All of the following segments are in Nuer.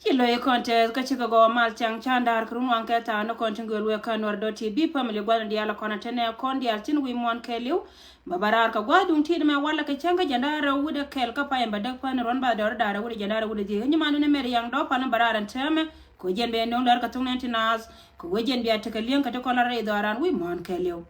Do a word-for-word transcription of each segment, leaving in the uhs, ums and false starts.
Ci lo̱c kɔn tɛth kä cikɛ gɔw mal thiaŋ ca̱a̱n da̱a̱r kɛ run waŋ kɛ tha̱a̱ŋ ni kɔn tin gööl wek kä Nuɛr dot T V family gua̱n diaal kɔn tɛnɛ kɔn diaal tin wi̱i̱ muɔ̱ɔ̱n kɛɛliw. Bä bä raar kɛ gua̱a̱th duŋ ti̱i̱t mɛ walɛ kɛ cäŋ kä jiɛn da̱a̱r rɛw wi̱cdɛ kɛl kä pay ɛn bä däk pän ruɔ̱n bathdɔɔri da̱a̱r rɛw wi̱cdɛ jiɛn da̱a̱r rɛw wi̱cdɛ dhieec. Nyimandu ni Mɛr Yaŋ Dɔ̱ɔ̱p Palä bä raar ɛn täämɛ kɛ ɣöö jɛn bɛ no̱o̱ŋ da̱a̱r kɛ thok nɛn ti naath kɛ ɣöö jɛn bia tekɛ li̱eŋ kɛ ti kɔn la rɛy dhɔaaran wi̱i̱ muɔ̱ɔ̱n kɛɛliw.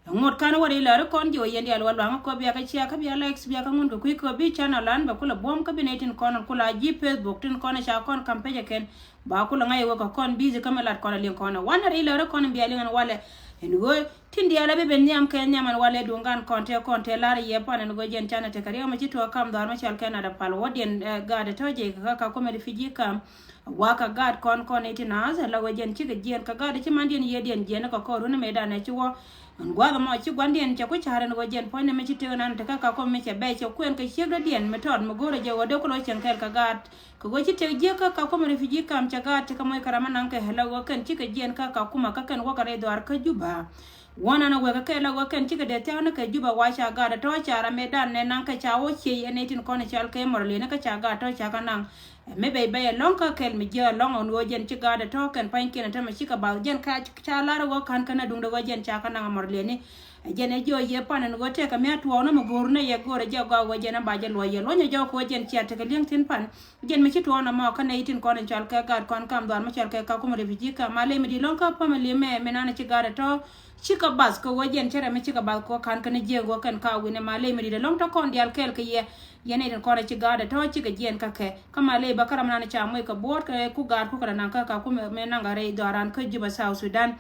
Ŋot kan wä ri lääri kɔn jiɔ yɛn diaal wä luaŋä kɔ bia kä cia kä bia likes bia kä ŋun kɛ kui̱ kɛ bi channel an bɛ kulɛ buɔ̱m kä bi nɛy tin kɔn an kula ji̱ Facebook tin kɔn ca kɔn kam pecɛ kɛn. Ba kulɛ ŋa̱c wä kɛ kɔn busy kä mi lat kɔn a liŋ kɔn a wanɛ ri lääri kɔn bia liŋ an walɛ. Ɛn ɣöö tin diaal a bi ben nhiam kɛ nhiam an walɛ duŋ gan kɔn tɛ kɔn tɛ lar yɛ pan ɛn ɣöö jɛn canɛ tekɛ riɛw mɛ ci tuɔɔk kam dhɔaar mɛ cɔal kɛn a dɛ pal wä diɛn gaat tɔ̱ jɛ kɛ kä ka kumɛ refugee kam. Wakä gaat kɔn kɔn iti naath la wee jɛn cikɛ jiɛn kä gaat ci mandiɛn yiëëdiɛn jiɛn kä kɔr run mëëdan ɛ ci wä. Ɛn gua̱th ɛmɔ ci gua̱ndiɛn cɛ ku ca̱r ɛn ɣöö jɛn puɔ̱nydɛ mi ci tëk nan tekä Kakuma mi cɛ bɛc cɛ kuɛn kɛ ciek dɔ̱diɛn mi tɔt mi go̱o̱rɛ jɛ ɣöö dee ku lo̱c cieŋ kɛɛl kä gaat. Kɛ ɣöö ci tëk jiäk kä Kakuma refugee camp cɛ gaat ti kä moc kä ram mi naŋ kɛ la ɣöö kɛn cikɛ jiɛn kä Kakuma kä kɛn wäkɛ rɛy dhɔaar kä Juba. Wuɔ̱n ɛn a wekɛ kɛ la ɣöö kɛn cikɛ dee thia̱a̱ŋ ni kɛ Juba wa ca gaat ɛ tɔ̱ ca ram mëëdan nɛ naŋ kɛ ca wä ciey ɛn ɛ tin kɔn cɔal kɛ mɔrɔliɛni kä ca gaat tɔ̱ ca kä naŋ. Mi bɛy bɛy ɛlɔ̱ŋ kä kɛl mi jiɛ ɛlɔ̱ŋ ɔn ɣöö jɛn ci gaat ɛ tɔ̱ kɛn pa̱nykiɛn ɛ tämɛ cikɛ bath jɛn ka ca lar ɛ ɣöö ka̱n kɛn ɛ duŋdɛ ɣöö jɛn ca kä naŋ ɛ mɔrɔliɛni. Ɛ jɛn ɛ jiɔ yɛ pan ɛn ɣöö tɛkɛ mi a tuɔɔk ni mi go̱o̱r ni yɛ go̱o̱r ɛ jɛ gɔaa ɣöö jɛn ɛ ba jɛ luɔc yɛ luɔ̱nyɛ jɔk ɣöö jɛn cia tekɛ li̱eŋ thi̱n pan. Jɛn mi ci tuɔɔk nɔmɔ kä nɛy tin kɔn in cɔal kɛ gaat kɔn kam dhɔaar mi cɔal kɛ Kakuma refugee camp. Ma ley mi di̱i̱t ɛlɔ̱ŋ kä family mɛ mi nanɛ ci gaat ɛ tɔ̱. Cikɛ bath kɛ ɣöö jɛn cärɛ mi cikɛ bath kɛ ɣöö ka̱n kɛn jiɛk ɣöö kɛn ka wi̱nɛ ma ley mi di̱i̱t ɛlɔ̱ŋ tɔ̱ kɔn diaal kɛɛl kɛ yɛ. Yɛn nɛy tin kɔn ɛ ci gaat ɛ tɔ̱ cikɛ jiɛn kä kɛ. Kä ma ley bä kä ram nanɛ ca moc kɛ buɔ̱ɔ̱t kɛ ku gaat ku kɛ la naŋ kä Kakuma mɛ naŋ kɛ rɛy dhɔaaran kä Juba South Sudan.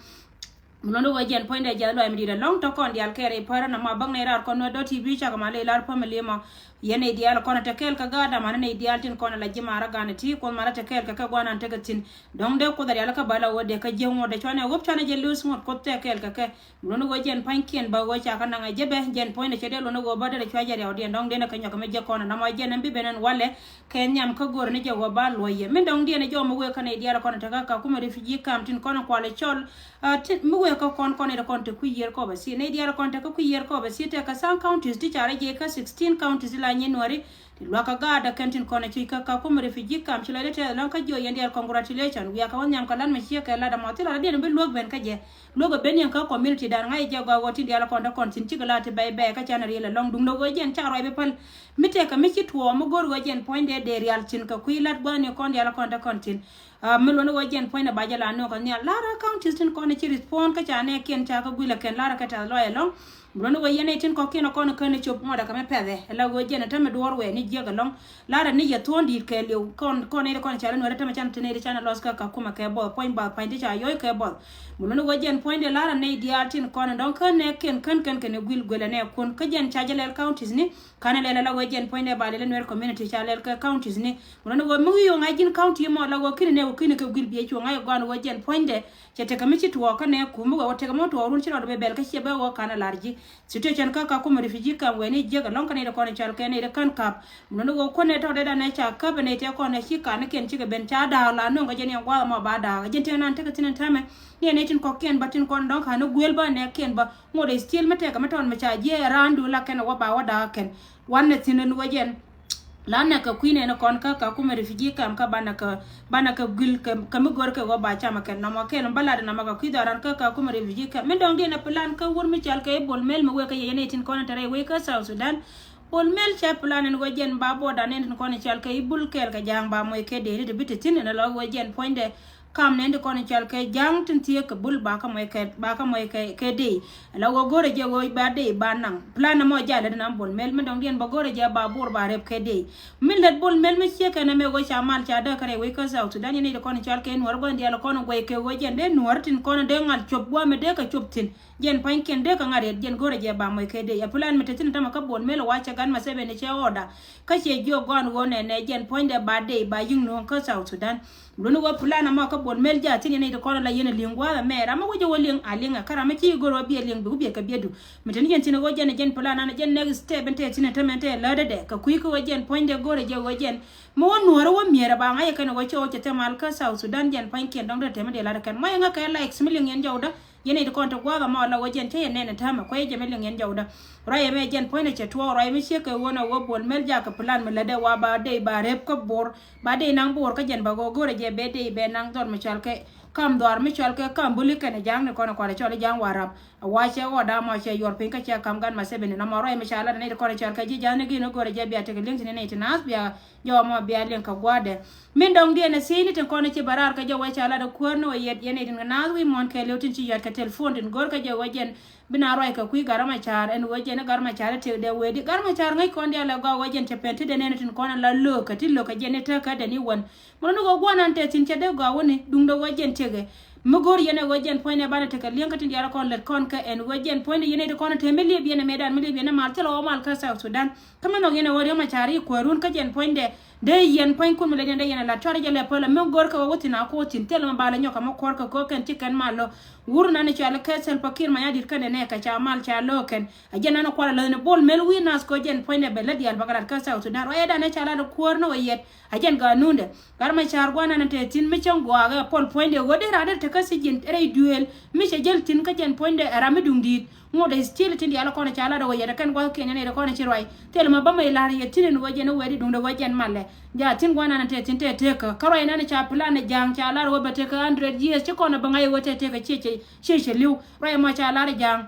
Mi luɔ̱ndä ɣöö jɛn puɔ̱nydɛ jiath luaac mi di̱i̱t ɛlɔ̱ŋ tɔ̱ kɔn diaal kɛɛl rɛy pärä nɔmɔ bäŋ nɛy raar kɔn Nuer dot T V cakɛ ma ley lar family mɔ. Yɛn nɛy diaal kɔn ɛ te kɛɛl kɛ gaat amanä nɛy diaal tin kɔn ɛ la ji̱ maarä ganɛ ti kuoth maarä te kɛɛl kɛ kɛ guanan tekɛ thi̱n. Dɔ̱ŋ dee kuoth ɛ rial kä bä la ɣöö dee kä jiäk ŋuɔ̱t dee cuanɛ ɣöp cuanɛ jɛ luth ŋuɔ̱t kuoth te kɛɛl kɛ kɛ. Mi luɔ̱ndä ɣöö jɛn pa̱nykiɛn bä ɣöö cakɛ naŋ ɛ jɛ bɛ jɛn puɔ̱nydɛ cɛ dee luɔ̱ndä ɣöö bä derɛ cua jɛ riaw diɛn dɔ̱ŋ dee nɛ kɛ nyɔk kɛ mi jɛ kɔn ɛ nɔmɔ jɛn ɛn bi ben ɛn walɛ. Kɛ nhiam kä go̱o̱r ni jɛ ɣöö ba luɔ̱c yɛ. Min dɔ̱ŋ diɛn jɔw mi wëë kä nɛy diaal kɔn te kä Kakuma refugee camp tin kɔn kualɛ cɔl. Ah, ti mi wëë kä kɔn kɔn nɛy kɔn te kui̱ yiër kɔp a si. Nɛy diaal kɔn te kä kui̱ yiër kɔp a si te kä tha̱a̱ŋ counties ti ca rɛ jiɛ kä sixteen counties la nyin Nuäri. Ti luakä gaat a kɛn tin kɔn a cuc kä Kakuma refugee camp ci lɔcdä tɛth lɔ̱ŋ kä jiɔ yɛn diaal congratulation. Wiakɛ wä nhiam kɛ lat mi ciek kɛ lat ɛmɔ thilɛ lat diɛn bi luäk ben kä jɛ. Luäk ɛ ben yɛn kä community dan ŋa̱c jɛ gɔaa ɣöö tin diaal kɔn te kɔn thi̱n cikɛ la ti bɛy bɛy kä canɛ riɛl ɛlɔ̱ŋ duŋdɛ ɣöö jɛn cak ruac bi päl. Mi tëëkɛ mi ci tuɔɔk mi go̱r ɣöö jɛn puɔ̱nydɛ dee rial thi̱n kɛ kui̱ la̱t gua̱thni kɔn diaal kɔn te kɔn thi̱n. Ah, mi luɔ̱n ɣöö jɛn puɔ̱nydɛ ba jɛ la nööŋ kɛ nhial. Lar ɛ counties tin kɔn ci respond kä ca nɛɛkiɛn ca kä gui̱l ɛ kɛn lar ɛ kɛ tɛth lɔaac ɛlɔ̱ŋ. Mi luɔ̱n ɣöö yɛn nɛy tin kɔ̱kiɛn ɛ kɔn ɛ kän ɛ cop ŋuɔ̱t ɛ kɛ mi pɛthɛ ɛ la ɣöö jɛn ɛ tämɛ duɔ̱ɔ̱r wɛɛ ni jiäk ɛlɔ̱ŋ. Lar ɛ ni yɛ thuɔ̱ɔ̱ŋ di̱i̱t kɛɛliw kɔn kɔn nɛy ti kɔn ca lɛ nuɛr ɛ tämɛ can ti nɛy ti can ɛ lɔs kä Kakuma kɛ buɔth puɔ̱ny bath pa̱ny ti ca yɔ̱c kɛ buɔth. Mi luɔ̱n ɣöö jɛn puɔ̱nydɛ lar ɛ nɛy diaal tin kɔn ɛ dɔ̱ŋ kä nɛɛkiɛn kän kän kɛn ɛ gui̱l gui̱l ɛ nɛɛkun kä jɛn ca jɛ lɛl counties ni. Kanɛ lɛl ala wee jɛn puɔ̱nydɛ ba lɛl Nuer community ca lɛl kɛ counties ni. Murɔni wee mi wi̱i̱ wä ŋa̱c ji̱n county mɔ la wee ki̱ni nɛ wee ki̱ni kɛ guil biɛ cuɔ ŋa̱c ɛ gɔan wee jɛn puɔ̱nydɛ. Cɛ tekɛ mi ci tuɔɔk kä nɛ kum mi wee wä tekɛ mi wä tuɔɔk run ci rɔɔd bɛ bɛl kä ciɛ bɛ wä kanɛ lar ji̱. Situation kä Kakuma refugee camp wee ni jiäk ɛlɔ̱ŋ kä nɛy ti kɔn cɔal kɛ nɛy ti kän kap. Murɔni wee kuɔnɛ tɔt dee danɛ ca käp ɛ nɛy ti kɔn ɛ ci kanɛ kiɛn cikɛ ben ca da̱a̱k la nöŋ kɛ jɛn yɛn gua̱a̱th ɛmɔ ba da̱a̱k ɛ jɛn tëë nan tekɛ thi̱n ɛn täämɛ. Ni ɛ nɛy tin kɔ̱kiɛn bä tin kɔn dɔ̱ŋ ka̱n ni guël bä nɛ kiɛn bä. Ŋot ɛ still mi tɛkɛ mi tɔn mi ca jiɛ ɛ raandu la kɛn ɛ wä ba wä da̱a̱k kɛn. Wanɛ thi̱n ɛn wä jɛn. La nɛ kɛ kui̱ nɛn kɔn kä Kakuma refugee camp kä banɛ kɛ banɛ kɛ guil kɛ kɛ mi gör kɛ wä ba camɛ kɛn nɔmɔ kɛl mi bä lat nɔmɔ kɛ kui̱ dhɔran kä Kakuma refugee camp. Mi dɔ̱ŋ diɛn ɛ plan kä wur mi cɔal kɛ i̱ Bol Mel mi wee kä yɛn ɛ tin kɔn ɛ te rɛy wee kä South Sudan. Bol Mel cɛ plan ɛn wä jɛn ba border nɛn tin kɔn ɛ cɔal kɛ i̱ Bul kɛɛl kɛ ja̱a̱ŋ ba mɔc kɛ dee ni ti bi ti thi̱n ɛn ɛ lɔ wä jɛn puɔ̱nydɛ. Kam nɛn ti kɔn cɔal kɛ ja̱a̱ŋ tin thieek kɛ Bul ba kä mɔc kɛ ba kä mɔc kɛ kɛ dee. Ala wä go̱rɛ jɛ wä ba dee ba naŋ plan mɔ jɛ alɛ di nam Bol Mel mi dɔ̱ŋ diɛn ba go̱rɛ jɛ ba bor ba rɛp kɛ dee. Mi lät Bol Mel mi ciek kɛn ɛmɛ wä ca mal ca däk kɛ rɛy wec kä South Sudan yɛn ti kɔn cɔal kɛ Nuɔr gua̱n diaal kɔn guɛc kɛ wä jɛn dee Nuɔr tin kɔn dee ŋal cop gua̱a̱ mi dee kɛ cop thi̱n. Jɛn pua̱nykiɛn dee kɛ ŋa̱t riɛt jɛn go̱rɛ jɛ ba mɔc kɛ dee. Ɛ plan mi te thi̱n tämɛ kä Bol Mel wa cɛ gan ma sɛbɛn cɛ order. Kä cɛ jiök gɔn ɣöö nɛnɛ jɛn puɔ̱nydɛ ba dee ba yi̱ŋ nööŋ kä South Sudan. Luni wä plan amɔ kä Bol Mel jaa thi̱n yɛn nɛy ti kɔn ala yɛn a li̱eŋ gua̱a̱th ɛmɛ ram mi wä jɛ wä li̱eŋ a li̱eŋ a kä ram mi ci go̱r wä biɛ li̱eŋ bi wä biɛ kɛ biɛ du. Mi te ni yɛn thi̱n wä jɛn jɛn plan an jɛn next step in te thi̱n in te mɛn te lätdɛ dɛ kɛ kui̱ kä wä jɛn puɔ̱nydɛ go̱rɛ jɛ wä jɛn. Mi wä nuɔ̱ɔ̱rä wä mi̱eerä ba ŋa̱c ɛ kɛn wä cɛ wä cɛ thɛm al kä South Sudan jɛn pua̱nykiɛn dɔ̱ŋ te te mi dee lat ɛ kɛn muac ɛ ŋä kɛ likes mi liŋ yɛn jɔwdä. Yɛn i̱ ti kɔn ti gua̱a̱th amɔ la wä jɛn cä yɛn nɛn ɛ täämɛ kuɛ jɛ mi liŋ yɛn jɔwdä. Ruac ɛmɛ jɛn puɔ̱nydɛ cɛ tuɔɔk ruac mi ciek kɛ ɣöö nɔ wä Bol Mel jakä plan mi lätdɛ wa ba dee ba rep kä Bor. Ba dee naŋ Bor kä jɛn ba ɣöö go̱rɛ jɛ bɛ dee bɛ naŋ dhɔr mi cɔal kɛ kam dhɔaar mi cɔal kɛ kam buli kɛnɛ ja̱a̱ŋ ni kɔn ɛ kualɛ cɔl i̱ ja̱a̱ŋ Warap. A wa cɛ ɣɔda mɔ cɛ yuɔr piny kä cɛ kam gan ma sebeni na mɔ ruac mi ca lat ni ti kɔn cɔl kɛ ji̱ ja̱a̱ŋ ni gin go̱rɛ jɛ bia tekɛ liŋ ti ni ni ti naath bia jɔw mɔ bia liŋ kä gua̱dɛ. Min dɔŋ diɛn a thiec ni tin kɔn ci bɛ raar kä jɛ wä ca lat a kuäär ni wä yɛt yɛn ni tin kɛ naath wi̱i̱ muɔ̱n kɛ liw tin ci yɔt kɛ telefon tin go̱r kä jɛ wä jɛn bi na ruac kɛ kui̱ Gar Macar ɛn wä jɛn i̱ Gar Macar i̱ tëkdɛ wee di Gar Macar ŋäc kɔn diaal ɛ gɔaa wä jɛn cɛ pɛn ti dɛn ɛn tin kɔn la lo̱o̱k kɛ ti lo̱o̱k kɛ jɛn i̱ tek kä dɛn i̱ wän. Mɛ lɔ ni ɣöö gua̱nan tɛ thi̱n cɛ dee gɔaa wäni duŋdɛ ɣöö jɛn tëkɛ. Mi go̱o̱r yɛn ɛ ɣöö jɛn puɔ̱nydɛ banɛ tekɛ li̱eŋ kä tin diaal kɔn lät kɔn kä ɛn ɣöö jɛn puɔ̱nydɛ yɛn ɛ ti kɔn te mi liep yɛn ɛ mëëdan mi liep yɛn ɛ mal thilɛ ɣöö mal kä South Sudan. Kä mi nhɔk yɛn ɛ ɣöö Riek Machar i̱ kuäärun kä jɛn puɔ̱nydɛ dee yɛn puɔ̱nykun mi lät yɛn dee yɛn ɛ lat cuarɛ jɛ lɛ pälä mi go̱o̱r kɛ ɣöö wä thi̱n a ko̱o̱t thi̱n thilɛ mi balɛ nyɔk kɛ mi kuɔr kɛ ko̱o̱k kɛn ci kɛn mal lɔ. Wur nani cuali kɛ Salva Kiir Mayardit kɛn ɛ nɛ kɛ ca mal ca lo̱o̱k kɛn. A jɛn nani kualɛ läthni Bol Mel wi̱i̱ nath kɛ ɣöö jɛn puɔ̱nydɛ bɛ lät diaal bä kɛ lat kä South Sudan ruac ɛ danɛ ca lat ɛ kuäär ni wä yɛt. A jɛn ganundɛ Gar Macar gua̱nan te thi̱n mi cäŋ gua̱a̱k ɛ puɔl puɔ̱nydɛ ɣöö dee raadɛ te kä thi̱ji̱n rɛy duëël mi cɛ jäl thi̱n kä jɛn puɔ̱nydɛ ɛ ram mi duŋdi̱i̱t. Ŋot ɛ still tin diaal kɔn ca lat ɛ ɣöö yɛt ɛ kɛn gua̱th kiɛn yɛn ɛ kɔn ci ruac thil ma bä mɛ la̱r yɛ thi̱n ɛn ɣöö jɛn ɛ wee di duŋdɛ ɣöö jɛn malɛ. Ja thi̱n gua̱nan te thi̱n te tekä kä ruac nan ca plan ɛ ja̱a̱ŋ ca lar ɣöö bɛ tekä hundred years ci kɔn ɛ bä ŋa̱c ɛ ɣöö te tekä ciɛ ciɛ ciɛ ciɛ li̱w ruac mɔ ca lar ɛ ja̱a̱ŋ.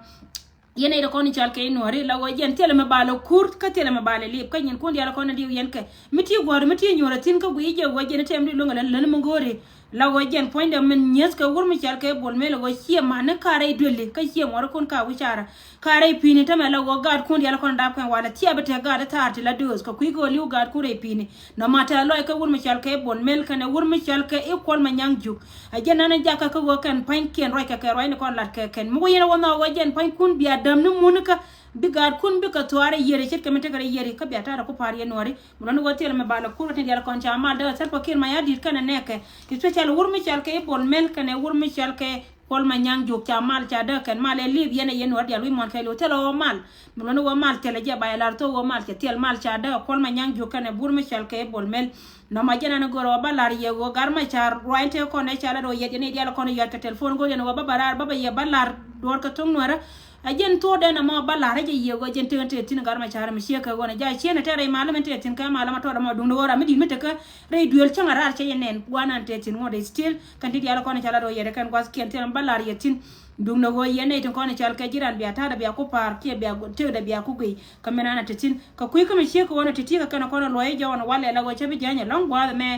Yɛn ɛ kɔn i̱ cal kɛ i̱ nuɔ̱ɔ̱ri la ɣöö jɛn thilɛ mi balɛ kur kä thilɛ mi balɛ lip kä nyin kun diaal kɔn i̱ diw yɛn kɛ mi ti guɔ̱ɔ̱r mi ti nyuɔ̱ɔ̱r ɛ thi̱n kä guiy jɛ ɣöö jɛn i̱ tɛm di luäŋ ɛ län län mi go̱o̱ri. La ɣöö jɛn puɔ̱nydɛ min nyieth kɛ wur mi cal kɛ Bol Mel ɣöö ciɛ man ni ka̱r rɛy dueli kä ciɛ muɔ̱ɔ̱ri kun ka wi̱caarä. Ka̱r rɛy pi̱i̱ni tämɛ la ɣöö gaat kun diaal kɔn dap kɛn walɛ thiɛ bi tɛk gaat i̱ thaar ti la dööth kɛ kui̱ kɛ ɣöö li̱w gaat kun rɛy pi̱i̱ni. Nɔmɔ tɛ̈ lɔc kä wur mi cɔal kɛ Bol Mel kɛnɛ wur mi cɔal kɛ i̱ Kuɔl Manyaŋ Juk. A jɛn nani jakä kä ɣöö kɛn pa̱nykiɛn ruac kɛ kɛ ruac ni kɔn lat kɛ kɛn mi wä yɛn a wä nhɔk ɣöö jɛn pa̱nykun bia däm ni mun kä bi gaatkun bikɛ thuaar a yiëri ce̱tkɛ mi tekɛ rɛy yiëri kä bia ta̱a̱ rɛ ku pa̱a̱r yɛn nuɔ̱ɔ̱ri. Mi lɔni ɣöö thil mi bal a kur kä tin diaal kɔn ca mal dee Salva Kiir Mayardit kɛnɛ nɛɛkɛ. Especially wur mi cɔal kɛ i̱ Bol Mel kɛnɛ wur mi cɔal kɛ Kuɔl Manyaŋ Juk ca mal ca dee kɛn mal ɛ li̱i̱p yɛn ɛ yɛn nuɔ̱ɔ̱ri diaal wi̱i̱ muɔ̱ɔ̱n kɛɛliw thilɛ ɣöö mal. Mi luɔ̱ni ɣöö mal thilɛ jɛ ba yɛ lar thok ɣöö mal cɛ thil mal ca dee Kuɔl Manyaŋ Juk kɛnɛ bur mi cɔal kɛ Bol Mel. Nɔmɔ jɛn ɛn go̱o̱r ɣöö ba lar yɛ ɣöö Gar Macar ruac tëë kɔn ɛ ca lar ɣöö yɛt yɛn i̱ diaal kɔn ɛ yɔt kɛ telefon go̱o̱r yɛn ɣöö ba ba raar ba ba yɛ ba lar duɔ̱ɔ̱r kɛ thok nuɛrä. Ɛ jɛn thuɔ̱ɔ̱dɛ nɔmɔ ba lar ɛ jɛ yɛ ɣöö jɛn tëë tëë thi̱n Gar Macar mi ciek kɛ ɣöö nɛ ja cieen ɛ tɛr rɛy malä min tëë thi̱n kɛ malä ma tɔɔdɛ mɔ duŋdɛ ɣöö ram mi di̱t mi tekɛ rɛy duëël cäŋ a raar cɛ yɛ nɛn gua̱a̱r nan tëë thi̱n ŋuɔ̱t ɛ still. Kɛn ti diaal kɔn ca lar ɣöö yɛt kɛn gua̱thkiɛn thil ba lar yɛ thi̱n. Duŋdɛ ɣöö yɛn nɛy tin kɔn ca kɛ ji̱ ran bia ta̱a̱dɛ bia ku pa̱a̱r kiɛ bia tekdɛ bia ku guiy. Kä min an a te thi̱n kɛ kui̱ kä mi ciek kɛ ɣöö nɔ ti ti kɛ kɛn kɔn luɔc jɔɔn walɛ la ɣöö cä bi jäny ɛlɔ̱ŋ gua̱a̱th ɛmɛ.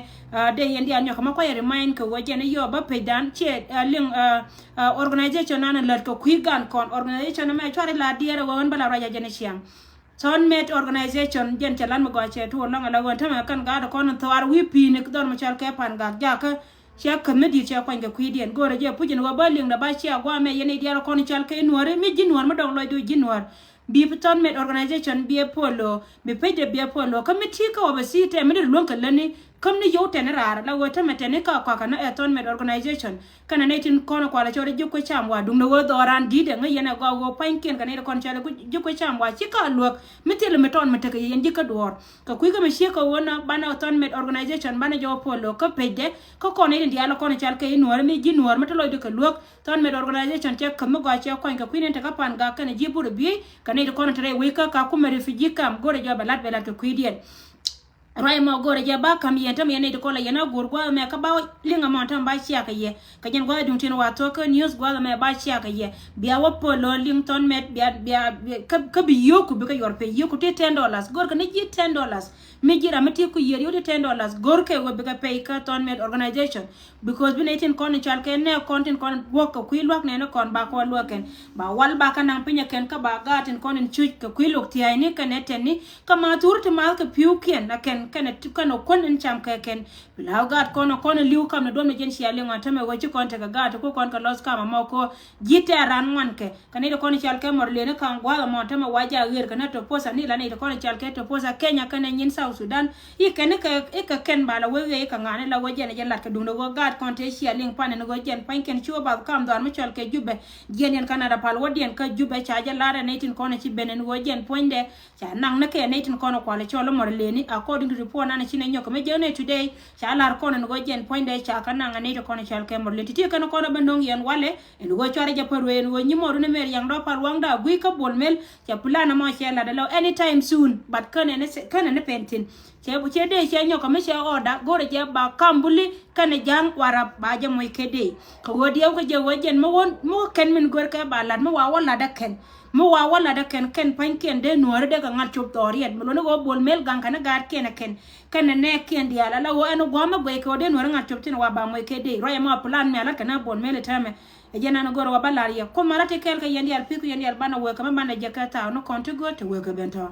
Dee yɛn diaal nyɔk kɛ ma kuac remind kɛ ɣöö jɛn i̱ yɔ bä pecdan ciɛ liŋ organization nan lät kɛ kui̱ gan kɔn organization ɛmɛ cuarɛ la diɛɛr ɛ ɣöö ɣän bä la ruac a jɛn i̱ ciaŋ. Thɔn met organization jɛn cɛ lat mi gɔaa cɛ tuɔɔk lɔŋ ala ɣöö tämɛ kɛn gaat kɔn in thɔaar wi̱i̱ pi̱i̱ni dhɔr mi cɔal kɛ pan gak jakä. Cɛ käth mi di̱i̱t cɛ kuany kɛ kui̱diɛn go̱o̱rɛ jɛ puc in ɣöö bä liŋdɛ ba cia gua̱a̱mɛ yɛn i̱ diaal kɔn in cɔal kɛ i̱ nuääri mi ji̱ nuäär mi dɔ̱ŋ lɔcdu ji̱ nuäär. Bi thɔn met organization bi ɛ puɔl lo̱o̱ bi pecdɛ bi ɛ puɔl lo̱o̱ kä mi ti̱i̱ kä wä bɛ thi̱i̱ tɛ mi dee luäŋ kɛ lätni. Käm ni yio̱w tɛn i̱ raar la ɣöö tämɛ tɛn i̱ ka kɔakä ni ɛ thɔn met organization. Kɛnɛ nɛy tin kɔn kualɛ cɔl i̱ ji̱ kuec cam wa duŋdɛ ɣöö dhɔran di̱tdɛ ŋäc yɛn ɛ gɔaa ɣöö pa̱nykiɛn kɛ nɛy ti kɔn cɔl i̱ ji̱ kuec cam wa ci ka luäk mi thil mi tɔn mi tekɛ yɛ yɛn ji̱ kä duɔ̱ɔ̱r. Kɛ kui̱ kä mi ciek kɛ ɣöö nɔ banɛ thɔn met organization banɛ jɔw puɔl lo̱k kä pecdɛ kä kɔn nɛy tin diaal kɔn cɔl kɛ i̱ nuäär mi ji̱ nuäär mi te lɔcdu kɛ luäk. Thɔn met organization cɛ käth mi gɔaa cɛ kuany kɛ kui̱ nɛn te kä pan gak kɛnɛ ji̱ burɛ biey kɛ nɛy ti kɔn te rɛy wec kä ka kumɛ refugee camp go̱rɛ jɔw bɛ lat bɛ lat kɛ kui̱diɛn. Ruac mɔ go̱rɛ jɛ ba ka̱m yɛn tämɛ yɛn nɛy ti kɔlɛ yɛn a go̱r gua̱a̱th ɛmɛ kä ba liŋ ɛmɔ tämɛ ba ciakɛ yɛ. Kɛ jɛn gua̱a̱th duŋ tin wa thuɔ̱k kä news gua̱a̱th ɛmɛ ba ciakɛ yɛ. Bia wä polo liŋ thɔn mɛt bia bia kä bi yio̱o̱ku bikɛ yuɔr pey yio̱o̱ku ti ten dollars go̱rkɛ ni ji̱ ten dollars. Mi ji̱ ram mi ti ku yiër yio̱o̱ ti ten dollars go̱rkɛ wä bikɛ pey kä thɔn mɛt organization. Because bi nɛy tin kɔn in cɔal kɛ nɛ kɔn tin kɔn in duɔ̱k kɛ kui̱ luäk nɛn kɔn ba kɔn luäk kɛn ba wal ba kä naŋ pinyɛ kɛn kä ba gaat tin kɔn in cuc kɛ kui̱ luɔk thia̱a̱cni kɛnɛ tɛni. Kä ma thur ti math kɛ pi̱wkiɛn a kɛn kɛnɛ kɛn ɔ kuän in cam kɛ kɛn. Bi la ɣä gaat kɔn ɔ kɔn in li̱w kam ni duɔ̱m ni jɛn cia liŋ ɔ tämɛ ɣöö ci kɔn tekɛ gaat ti ku kɔn kɛ lɔth kam ɛmɔ kɔ ji̱ tɛ̈r ran ŋuan kɛ. Kɛ ni ti kɔn in cɔal kɛ mɔr lëni ka̱ŋ gua̱a̱th ɛmɔ tämɛ wa jaak ɣer kɛ ni toposa ni la ni ti kɔn in cɔal kɛ toposa Kenya kɛnɛ nyin South Sudan. I̱ kɛn i̱ kɛ, i̱ kɛ kɛn ba la wee wee i̱ kɛ ŋa̱a̱n i̱ la wee jɛn ɛ jɛ lat kɛ duŋdɛ wee gaat kɔn tëë cia liŋ pan ɛn wee jɛn pua̱ny kɛn ci wee bath kam dhɔaar mi cɔl kɛ Jubɛ. Jiɛn yɛn Canada pal wä diɛn kä Jubɛ ca jɛ lar ɛ nɛy tin kɔn ɛ ci ben ɛn wee jɛn puɔ̱nydɛ. Ca naŋ ni kɛ nɛy tin kɔn ɛ kual ɛ cɔl i̱ mɔr leni, according to report nan ɛ ci nɛ nyɔk kɛ mi jɛ nɛy today. Ca lar kɔn ɛn wee jɛn puɔ̱nydɛ ca kɛ naŋ ɛ nɛy ti kɔn ɛ cɔl kɛ mɔr leni. Ti ti kɛn kɔn ɛ ben do̱ŋ yɛn walɛ ɛn wee cuarɛ jɛ pär wee ɛn wee nyi mɔr ni mɛr yaŋ dɔ̱ pal waŋda a gui̱ kä Bol Mel. Ca plan ɛmɔ cɛ lat ɛlɔ anytime soon, but kɛn ɛn, kɛn ɛn pɛn thin. Cɛ, cɛ dee cɛ nyɔk kɛ mi cɛ order go̱rɛ jɛ ba kam buli kɛn ɛ ja̱a̱ŋ Warap ba jɛ moc kɛ dee. Kɛ ɣöö diɛw kɛ jɛ ɣöö jɛn mi wä, mi wä kɛn min gör kɛ ba lat mi wa wä lat ɛ kɛn. Mi wa wä lat ɛ kɛn, kɛn pa̱nykiɛn dee nuääri dee kɛ ŋa̱t cop dhɔriɛt mi luɔ̱ni ɣöö Bol Mel gaŋ kɛn ɛ gaatkiɛn ɛ kɛn. Kɛn ɛ nɛɛkiɛn diaal ala ɣöö ɛn ɣöö gua̱a̱m ɛ guɛy kɛ ɣöö dee nuääri ŋa̱t cop thi̱n wa ba moc kɛ dee. Ruac ɛmɔ plan mi a lat kɛn ɛ Bol Mel ɛ täämɛ. Ɛ jɛn an gör wa ba lar yɛ. Kum mara ti kɛɛl kɛ yɛn diaal pi̱th kɛ yɛn diaal banɛ wek kɛ mi banɛ jɛ kɛ thaw ni kɔn ti gör ti wek kɛ ben tɔ.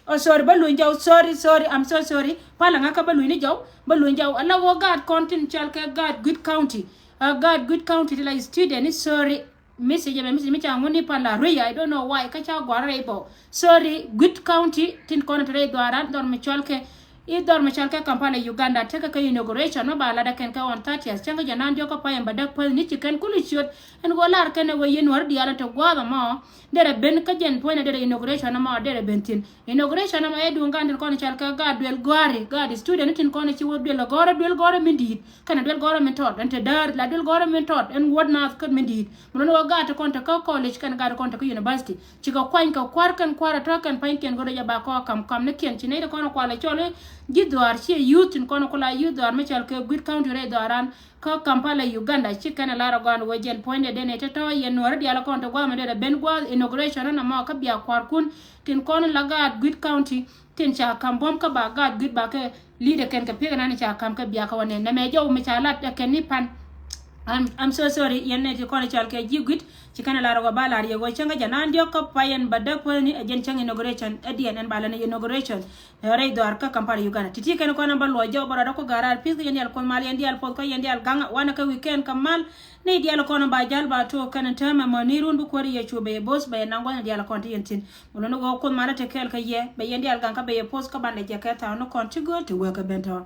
Oh, sorry, ba luny jɔw, sorry, sorry, I'm so sorry. Pala ŋa ka ba luny ni jɔw, ba luny jɔw. Ala wä gaat kɔn tin cal kɛ gaat Gwi̱t County. Uh, gaat Gwi̱t County ti la student ni, sorry. Message ɛmɛ, message mi ca ŋun ni pala rui, I don't know why. Ka ca guar rɛy bɔ. Sorry, Gwi̱t County tin kɔn ti rɛy dhuaran dhɔr mi cal kɛ i̱ dhɔr mi cal kɛ Kampala, Uganda, tekɛ kɛ inauguration mi ba lat ɛ kɛn kɛ on thirtieth. Cäŋ kä jɛ nan diɔk kä pay ɛn bɛ däk päth ni ci kɛn kuli ciöt. Ɛn ɣöö lar kɛn ɛ wee yɛn nuäri diaal ɛn te gua̱a̱th ɛmɔ. Derɛ ben kä jɛn puɔ̱nydɛ derɛ inauguration ɛmɔ derɛ ben thi̱n. Inauguration ɛmɔ ɛ duŋ gan tin kɔn cal kɛ gaat duel gɔ̱a̱ri, gaat student tin kɔn ci wä duel gɔ̱rä, duel gɔ̱rä min di̱i̱t. Kɛnɛ duel gɔ̱rä min tɔt ɛn te däär la duel gɔ̱rä min tɔt ɛn wuɔ̱t naath kä min di̱i̱t. Mun ni wä gaat ti kɔn te kä college kɛnɛ gaat ti kɔn te kä university. Cikɛ kuany kɛ kua̱r kɛn kua̱r ɛ tɔ̱ kɛn pa̱nykiɛn go̱rɛ jɛ ba kɔk kam kam ni kiɛn ci nɛy ti kɔn kualɛ cɔl i̱ ji̱ dhuaar ciɛ youth tin kɔn kula youth dhuaar mi cɔl kɛ Gwi̱t County rɛy dhuaaran kä Kampala, Uganda. Ci kɛn ɛ lar ɛ gɔaan wee jɛn puɔ̱nydɛ den ɛ tɔ̱tɔ̱ yɛn nuääri diaal kɔn te gua̱a̱mɛ derɛ ben gua̱a̱th inauguration ɛn ɛmɔ kä bia kua̱r kun tin kɔn la gaat Gwi̱t County tin ca kam buɔ̱m kä ba gaat Gwi̱t ba kɛ leader kɛn kɛ pi̱kɛ nan ca kam kɛ bia kä wä nɛn nɛmɛ jɔw mi ca lat ɛ kɛn ni pan. I'm, I'm so sorry. Yɛn nɛ ti kɔn cɔal kɛ ji̱ Gwi̱t ci kɛn lar wä ba lar yɛ wä cäŋ kä jɛ nan diɔk kä pay ɛn bä däk päni ɛ jɛn cäŋ inauguration ɛ diɛn ɛn ba lɛ ni inauguration. Ɛ rɛy dhɔaar kä Kampala, Uganda. Ti̱ti̱ kɛn kɔn ɛn bä luɔc jɔw bä rɔɔdä ku ga̱raar pi̱th kä yɛn diaal kuoth mal yɛn diaal puɔth kä yɛn diaal gaŋ wanɛ kä weekend kä mal. Ni diaal kɔn ba jal ba tok kɛn täämɛ mɔ ni run bi kuäär yɛ cu bɛ yɛ bo̱th bɛ yɛ naŋ gua̱n diaal kɔn ti yɛn thi̱n. Mɔ lɔni ɣöö kuoth mal ɛ te kɛɛl kä yɛ bɛ yɛn diaal gaŋ kä bɛ yɛ poth kä ban lɛ jɛ kɛ thaw ni kɔn ti gööl ti wee kä ben tɔ̱.